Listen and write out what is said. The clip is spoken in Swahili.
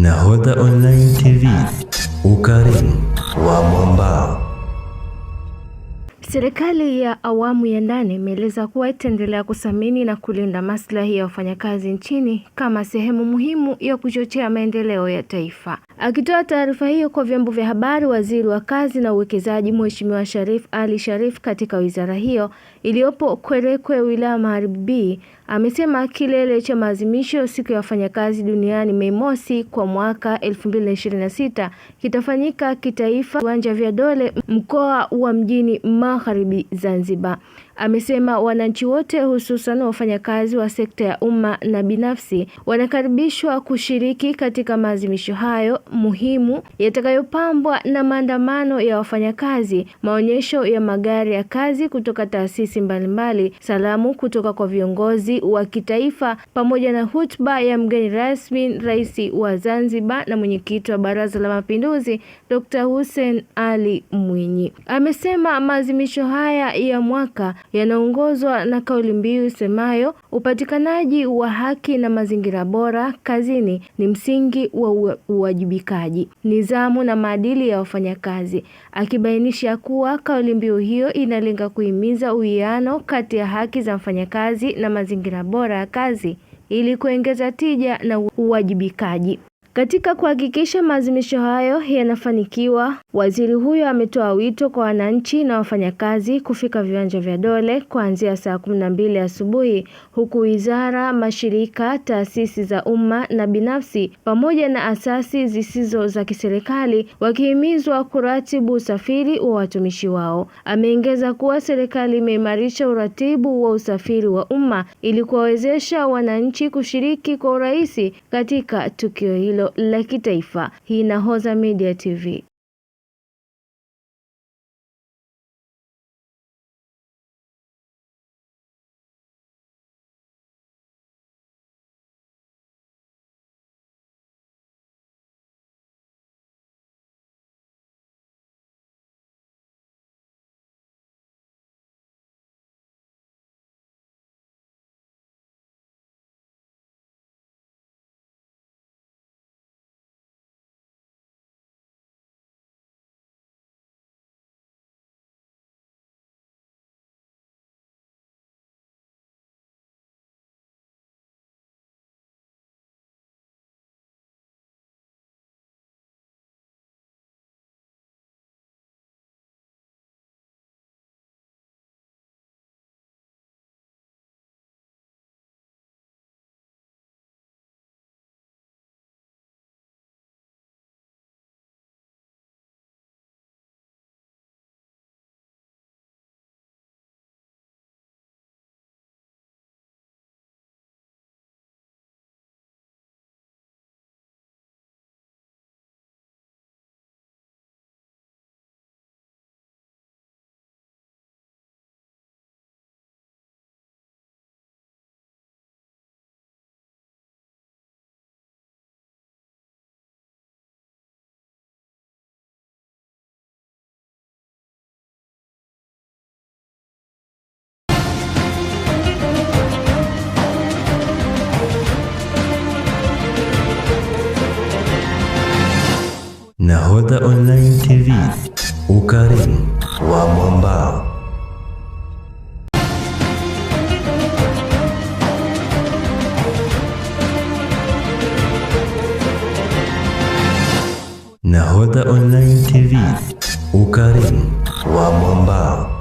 Nahodha Online TV, ukarimu wa mwambao. Serikali ya awamu ya nane imeeleza kuwa itaendelea kuthamini na kulinda maslahi ya wafanyakazi nchini kama sehemu muhimu ya kuchochea maendeleo ya taifa. Akitoa taarifa hiyo kwa vyombo vya habari, Waziri wa Kazi na Uwekezaji Mheshimiwa Sharif Ali Sharif katika wizara hiyo iliyopo Kwerekwe, wilaya Magharibi B, amesema kilele cha maadhimisho siku ya wafanyakazi duniani Mei Mosi kwa mwaka 2026 kitafanyika kitaifa viwanja vya Dole, mkoa wa Mjini Magharibi, Zanzibar. Amesema wananchi wote hususan wafanyakazi wa sekta ya umma na binafsi wanakaribishwa kushiriki katika maadhimisho hayo muhimu yatakayopambwa na maandamano ya wafanyakazi, maonyesho ya magari ya kazi kutoka taasisi mbalimbali, salamu kutoka kwa viongozi wa kitaifa pamoja na hotuba ya mgeni rasmi, Rais wa Zanzibar na Mwenyekiti wa Baraza la Mapinduzi Dr. Hussein Ali Mwinyi. Amesema maadhimisho haya ya mwaka yanaongozwa na kauli mbiu isemayo upatikanaji wa haki na mazingira bora kazini ni msingi wa uwajibikaji, nidhamu na maadili ya wafanyakazi, akibainisha kuwa kauli mbiu hiyo inalenga kuhimiza uwiano kati ya haki za mfanyakazi na mazingira bora ya kazi ili kuongeza tija na uwajibikaji. Katika kuhakikisha maadhimisho hayo yanafanikiwa, waziri huyo ametoa wito kwa wananchi na wafanyakazi kufika viwanja vya Dole kuanzia saa 12 asubuhi, huku wizara, mashirika, taasisi za umma na binafsi pamoja na asasi zisizo za kiserikali wakihimizwa kuratibu usafiri wa watumishi wao. Ameongeza kuwa serikali imeimarisha uratibu wa usafiri wa umma ili kuwawezesha wananchi kushiriki kwa urahisi katika tukio hilo la kitaifa. Hii Nahodha Media TV. Nahodha Online TV, ukarimu wa mwambao. Nahodha Online TV, ukarimu wa mwambao.